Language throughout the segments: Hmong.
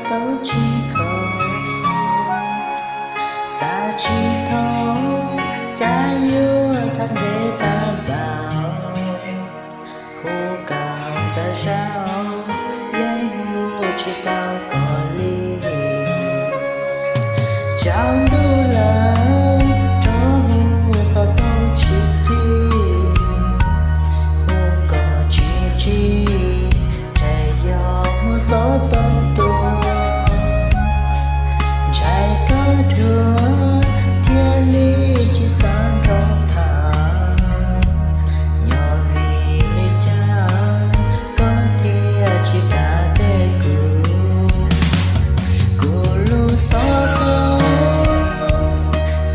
tau tsis kho, xav tsis thoob, cas yuav tham ntev tag npaum. Hu kaum tas zaj, yeej hu tsis tau koj li. Tsaus ntuj lawm, rov hu xov tooj tsis qhib, hu koj tsis ntsib, ntshe yog muaj xov tooj tuaj. Ntshai koj dhuav thiaj li tsis xav nrog tham, yog vim li cas koj thiaj tsis kam teb kuv. Kuv lub xov tooj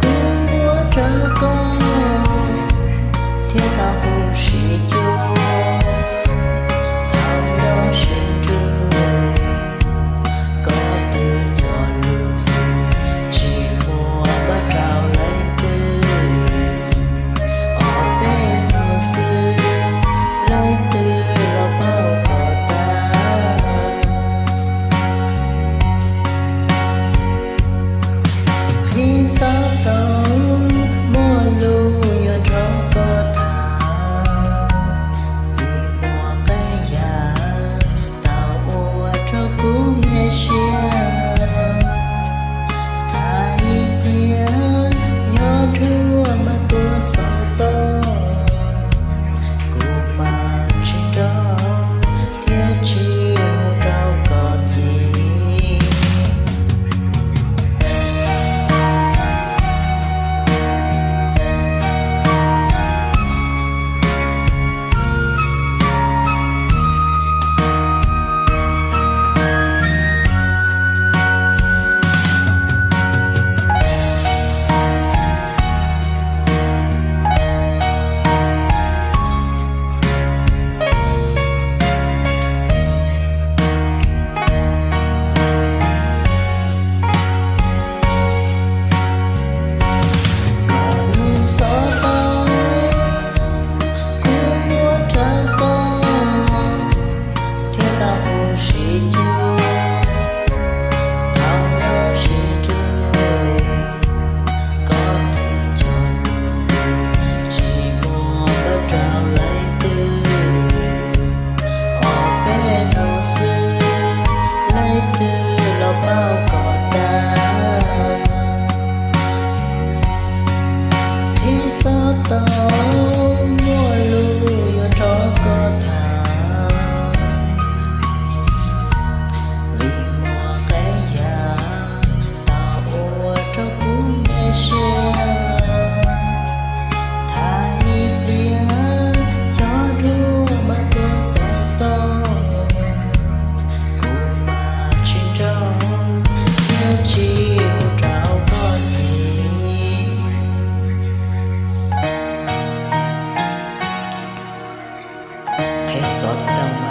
kuv muab rau koj, thiab tau hu sib cuag, thaum nyob sib nrug, koj twb cog lus tsis muab npaj rau leej twg. Ob peb hnub xwb, leej twg los paub koj tag. Qhib xov tooj, muaj lus yuav nrog koj tham, vim muaj qee yam tau ua rau kuv nyuaj siab. Tham ib pliag, nyob nruab mas tuaj xov tooj, kuv mam tsis nrog thiab tsis hu rau koj txiv. Koj lub xov tooj kuv muab rau koj, thiab tau hu sib cuag, thaum nyob sib nrug, koj twb cog lus tsis muab npaj rau leej twg. Ob peb hnub xwb, leej twg los paub koj tag. Qhib xov tooj, muaj lus yuav nrog koj tham, vim muaj qee yam tau ua rau kuv nyuaj siab. Tham ib pliag, nyob nruab mas tuaj xov tooj, kuv mam tsis nrog thiab tsis hu rau koj txiv. Qhib xov tooj